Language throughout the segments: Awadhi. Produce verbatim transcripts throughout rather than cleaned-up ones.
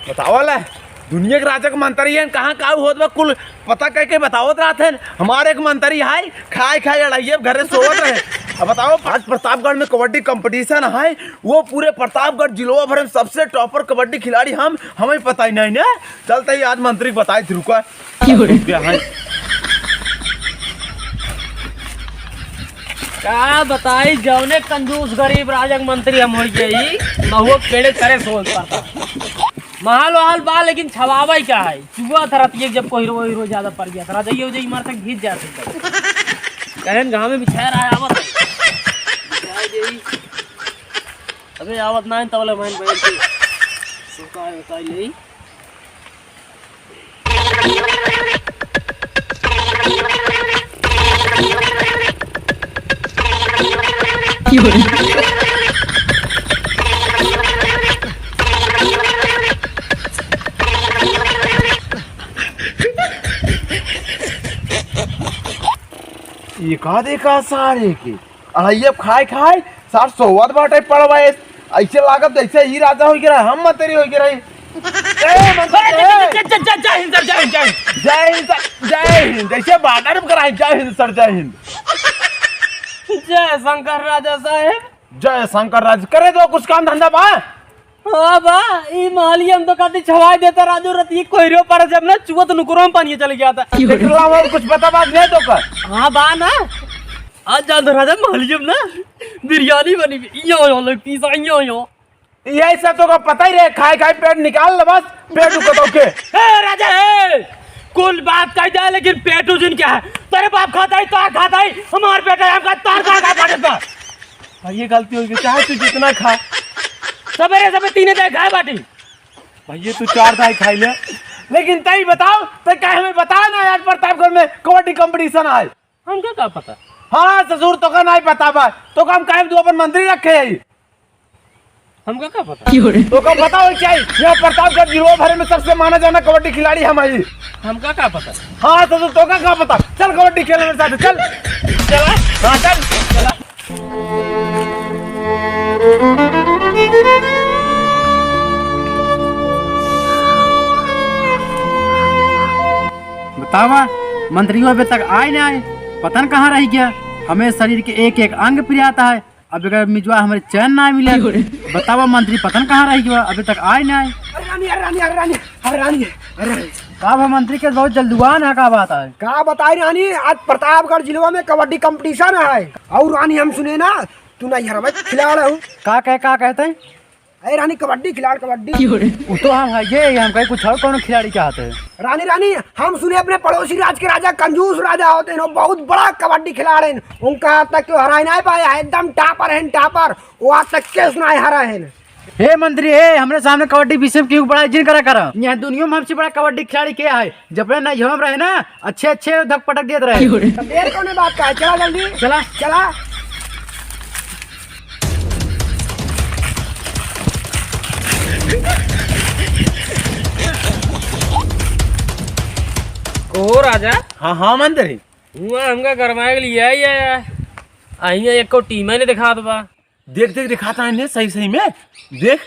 बतावा ला, दुनिया के राजा के मंत्री हैं, कहाँ का होत बा, कुल पता कइके बतावत रहत हैं। हमारे एक मंत्री है, खाए खाए अड़ाइए घरे सोवत रहे। अब बताओ, आज प्रतापगढ़ में कबड्डी competition है, वो पूरे प्रतापगढ़ जिलों भर में सबसे topper कबड्डी खिलाड़ी हम, हमें पता ही नहीं ना। चलते ही आज मंत्री को बताई थी, रुका। की हो रे? रुक गया है। का बताई, जौने कंजूस गरीब राजक मंत्री हम होइ गई, महुआ पेड़े करे सोच पड़ता। महल वहल बा, लेकिन छवावा ही का है? चुआ था रतिये, जब कोई रो, रो ज्यादा पड़ गया था, राजा ये हो जाए, इमारत तक भीज जाते थे। कहन गाँव में बिछाया रहा, आवत है। बिछाया जाई। अबे आवत ना है, तबले मैं बैठ के सुता है, उतार ले। ये का देखा सारे के? अरे, अब खाए खाए सार सोवत बाटे पड़वा। ऐसे लागत जैसे ही राजा होइ के रहे, हम मंत्री होइ के रहे। ए, मंत्री, ए! जय, जय, जय, जय, जय हिंद सर, जय हिंद, जय हिंद। जय हिंद सर, जय हिंद। जैसे बॉर्डर पे कराए, जय हिंद सर, जय हिंद। जय शंकर राजा साहेब। जय शंकर राज, करे दो कुछ काम धंधा बा। हाँ बा, ई महलिया में तो काती छवाई देता राजू रतिये कोहरे पर, जब ना चुअत नुकरो में पानी चल गया था। एकला और कुछ पता बात नहीं तो कर। हाँ बा ना, आज जान राजा महलिया में ना बिरयानी बनी, यो यो leg piece, यो यो। यही सब तो का पता ही रहे, खाए खाए पेट निकाल ले बस, पेट उकतो के। ए राजा, ए, कुल बात कह दे, लेकिन पेटू जिन क्या है? तेरे बाप खाता ही, तार खाता ही, हमार पेट है, हमका तार तार का पड़े बा। भाई, ये गलती हो गई, चाहे तू जितना खा। सवेरे सवेरे तीने दाई खाए बाटी। भाई, ये तू चार दाई खाई ले। लेकिन तई बताओ, तई काहे हमें बताया ना यार, प्रतापगढ़ में कबड्डी competition आए। हमका का पता? हाँ ससुर, तोका नाहीं पता बा, तोका हम काहे दू अपन मंत्री रखे हई। हमका का पता? तोका पता हो चाहिए, यहाँ प्रतापगढ़ जिलो भर में सबसे माना जाना कबड्डी खिलाड़ी हम हई। हमका का पता? हाँ ससुर, तोका का पता? चल कबड्डी खेले मेरे साथ, चल। चला। हाँ चल। चला। बतावा, मंत्रियो अबे तक आए ना आए, पता न कहाँ रह गया। हमें शरीर के एक एक अंग पिरात है, अब एकर मिजवा हमरे चैन ना मिले। बतावा मंत्री, पता न कहाँ रह गया, अबे तक आए ना आए। अरे रानी, अरे रानी, अरे रानी, अरे रानी, अरे रानी। का भा मंत्री के बहुत जल्दुआन है, का बात है? का बताई रानी, आज प्रतापगढ़ जिलवा में कबड्डी competition है। और रानी हम सुने ना, तू नैहर में खिलाड़ हो। का कहे, का कहते हैं? अरे रानी, कबड्डी खिलाड़, कबड्डी। उ तो हम है ये, हम कहीं कुछ और कौनो खिलाड़ी चाहते हैं। रानी, रानी, हम सुने अपने पड़ोसी राज के राजा कंजूस राजा होते हैं, बहुत बड़ा कबड्डी खिलाड़ हैं। उनका आज तक क्यों हराए नहीं पाया है, एकदम topper हैं, topper। वो आज तक के सुनाए हरा है। हे मंत्री, हे, हमरे सामने कबड्डी विषय में क्यों बड़ा जिन करा करा? यहाँ दुनिया में हमसे बड़ा कबड्डी खिलाड़ी क्या है? जब रे नैहरों में रहे ना, अच्छे अच्छे धक पटक देत रहे। तब देर कौने बात का है? चला जल्दी। चला। चला। कहो राजा। हाँ, हाँ, मंत्री। हुआ हमका गरमाए के लिए आई है। अहिया एको टीम ही नहीं दिखात बा। देख, देख, दिखाता है ने सही, सही में। देख।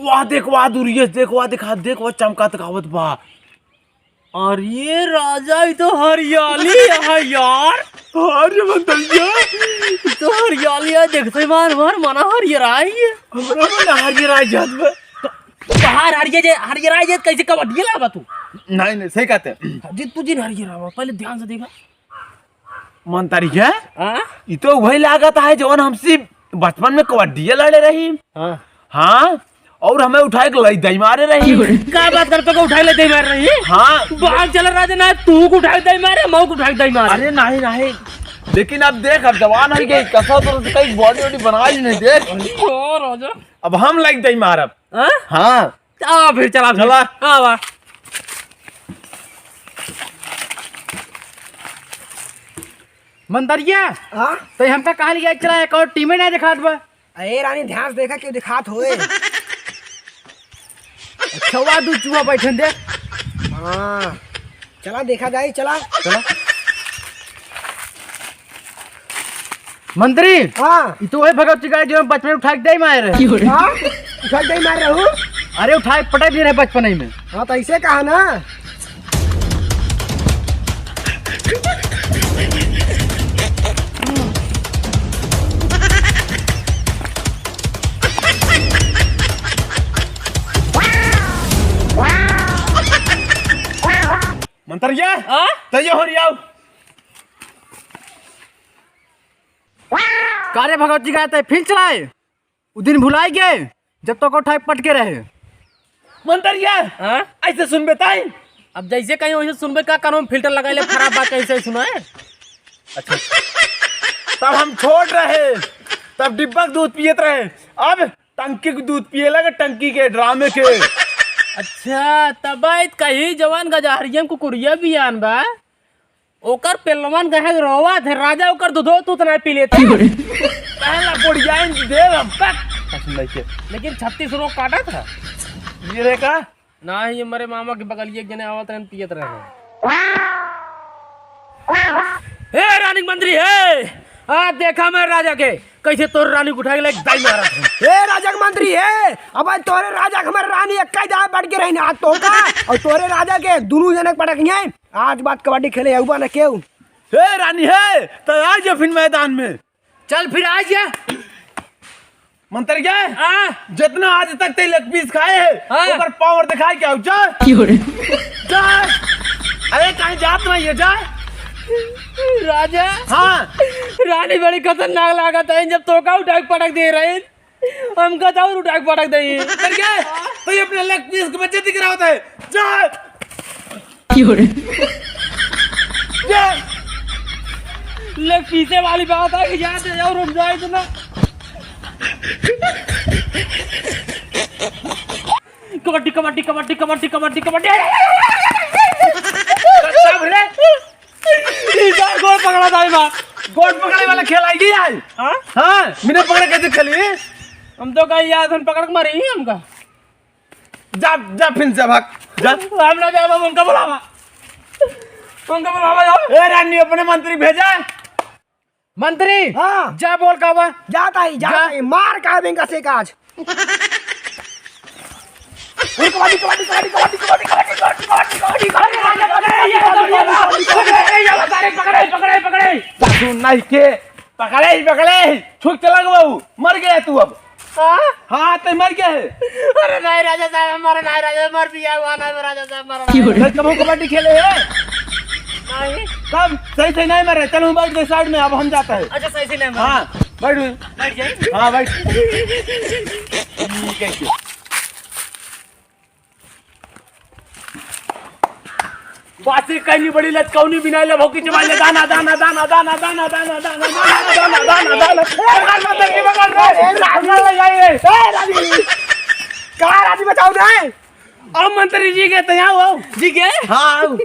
वाह, देख, वाह, दूरिये से देख, वाह, दिखा, देख, वाह, चमका दिखावत बा। अरे राजा, ई तो हरियाली है यार। अरे मंतैया। ई तो हरियाली है, देखते मार, मार, मना हरियर आई है। हमरा मना हरियर आई जात बा। बाहर हरियर जे, हरियर आई जे, कैसे कबड्डी लावा तू? नहीं, नहीं, सही कहते हैं। जी, तू जिन हरियर आवा, पहले ध्यान से देखा। मंतरिया, हाँ? ई तो वही लागत है जवन हमसे बचपन में कबड्डी लड़े रही। हाँ। हाँ, और हमें उठाए के लई दई मारे रही। का बात करते को उठाए ले दई मारे रही? हाँ। भाग चला राजा, ना तू को उठाए दई मारे, मऊ को उठाए दई मारे। अरे नहीं, नहीं, लेकिन अब देख, अब जवान हो गई, कसरत वसरत कई body वॉडी बना ली नहीं, देख। ओ राजा। अब हम लई दई मारब। हाँ? हाँ। आ, फिर चला, फिर। चला। आवा। मंतरिया, हाँ? तो हमका कहाँ लिया चला, एक और टीम ही ना दिखात बा। अरे रानी, ध्यान से देखा, क्यों दिखात होए? अच्छा, वा दू चूहा बैठन दे। हाँ, चला देखा जाए, चला। चला। मंत्री, हाँ। ई तो वही भगवती का है जो हम बचपन में उठा के दे मारे रहे। हाँ? उठा के दे मारे रहू? अरे उठा के पटक दिए रहे बचपन ही में। हाँ तो ऐसे कहा ना। मंतरिया, हाँ? तैयो हो रियाऊ। का रे भगवती का तै फिर चलाए? उ दिन भुलाई गए जब तो को उठाए पटके रहे। मंतरिया, हाँ? ऐसे सुनबे ताई? अब जैसे कहीं वैसे सुनबे का, कानों में filter लगाए ले, खराब बात कैसे सुनाए? अच्छा। तब हम छोट रहे, तब डिब्बा के दूध पियत रहे, अब टंकी के दूध पिए लगे, टंकी के, ड्रामे के। अच्छा, तब आइत कही जवान गजहरियम कुकुरिया बियान बा, ओकर पेलवान कहे रोवा थे, राजा ओकर दूधो तू तना पी लेते। पहला बुढ़ियाइन दे हम तक। कसम नहीं के। लेकिन छत्तीस रोग काटा था। ये रे का? ना, ये मरे मामा के बगलिए एक जने आवत रहन, पियत रहन। हे रानी के मंत्री, हे! आज देखा मैं राजा के, कैसे तोर रानी के उठा के ले दाई मारा था। हे राजा के मंत्री, हे! अब आज तोरे राजा के हमारे रानी एक ही दाई बैठ के रही ना, आज तो का? और तोरे राजा के दोनों जने पटक नहीं, आज बात कबड्डी खेले अउबा न केहू। हे रानी, हे! तो आ जा फिर मैदान में। चल फिर आ जा। मंतरिया, हाँ। जितना आज तक ते leg piece खाए है, हाँ। ओकर power दिखाए क्या? जा। क्यों रे? जा। अरे कहीं जात नहीं है, जा। राजा। हाँ। रानी बड़ी खतरनाक लागत है, जब तोका उठा के पटक दे रहे हैं, हमका तो और उठा के पटक दे। मंतरिया, तो ये अपने leg piece के बच्चे दिख रहा होता है। जा। क्यों रे? जा। ले पीछे वाली बात है कि याद है और हम जाए तो ना। कबड्डी, कबड्डी, कबड्डी, कबड्डी, कबड्डी, कबड्डी। सब रे। ई जा गोड़ पकड़ा था माँ। गोड़ पकड़े वाला खेल आई गई आज। हाँ? हाँ, बिना पकड़े कैसे खेली? हम तो कहीं याद हम पकड़ के मारी हमका। जा, जा फिर से भाग, जा। हम ना जाए, बाबू, उनका बुलावा। उनका बुलावा, जाओ। ए रानी, अपने मंत्री भेजा। मंत्री, हाँ। जा बोल का बा? जाता ही, जाता जा। ही, मार का बेंगा से काज। कबड्डी, कबड्डी, कबड्डी। पकड़े, पकड़े, पकड़े। सासू नहीं के। पकड़े ही, पकड़े ही। छुक चला गवा ऊ। मर गया तू अब। हाँ? हाँ, तै मर गया है। अरे नहीं राजा साहब, हमारा नहीं राजा, मर भी आया हुआ नहीं राजा साहब, हमारा नहीं। क्यों रे? तै कबो कबड्डी खेले है? नहीं। कब? सही, सही नहीं मर रहे। चल, हम बैठ गए side में, अब हम जाता है। अच्छा, सही, सही नहीं मर रहे। हाँ, बैठ। बैठ जाए। हाँ, बैठ। ठीक है, ठीक। बासी कहीं बड़ी लचकौनी बिनाई ले, भौकी चबाई ले, दाना, दाना, दाना। ए, रानी, ए, रानी। का रानी बचाओ दे? अब मंत्री जी के तैयार हो। जी के? हाँ, आओ।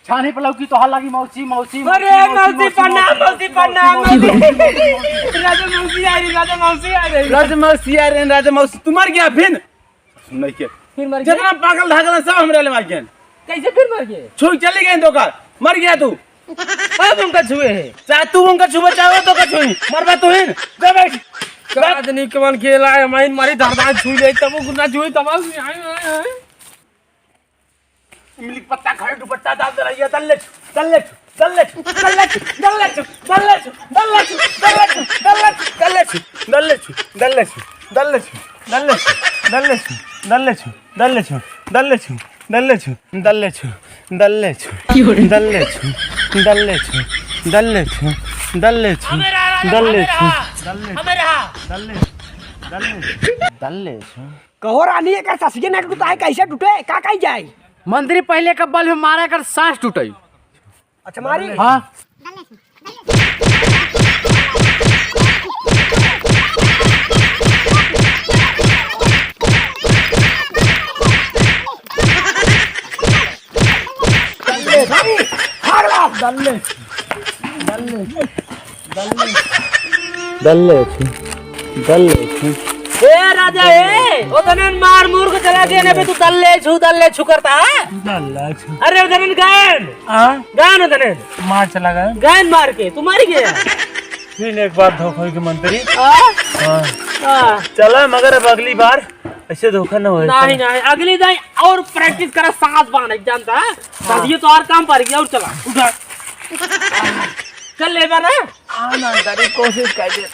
छानी पर लौकी तोहार लागी मौसी, मौसी, अरे मौसी, मौसी, मौसी, प्रणाम, मौसी, प्रणाम, मौसी। राजा मौसी आ रही, राजा मौसी आ रही। राजा मौसी आ रही, राजा मौसी। तू मर गया फिर? नहीं के। फिर मर गया? जितना पागल धागल सब हमरे ले मार गए। कैसे फिर मर गए? छुई चली गए तो का? मर गया तू? अब उनका छुए है। चाहे तू उनका छुए, चाहे वो तो का छुई। मरबा तू ही। जा बैठ। का आदमी कवन खेला है, माइन मारी धारदार छुई ले, तब वो ना छुई, तब आए, आए, आए। इमली के पत्ता खाए, दुपट्टा डाल दे रही है, दल्ले छु, दल्ले छु, दल्ले छु। दल्ले छु, दल्ले छु, दल्ले छु। क्यों रे? दल्ले छु, दल्ले छु, दल्ले छु, दल्ले छु, दल्ले छु, हमें रहा, हमें रहा, हमें रहा। दल्ले छु। कहो रानी, एकर ससिए ना टूटा है, कैसे टूटे? का कही जाए? मंत्री पहले का बल में मारा, एकर सांस टूटे। अच्छा, मारी? हाँ। दल्ले, भाई, भाग ला। दल्ले, दल्ले, दल्ले। दल्ले छु, दल्ले छु, ए राजा, ए, ओतने मार मूर के चला गए ना बे, तू दल्ले छू, दल्ले छू करता है। दल्ला छू। अरे ओतने गायन। हाँ? गायन ओतने। मार चला गए। गायन मार के, तू मारी गया। फिर एक बार धोखा होई के मंत्री। हाँ? हाँ। हाँ। चला, मगर अब अगली बार ऐसे धोखा न होए। नहीं, नहीं, अगली दाई और practice करा, सांस बांध, जानता है? हाँ। ये तो और काम पर गया, और चला, उठा। कर ले बा ना? हाँ, ना, तारी कोशिश कर दे।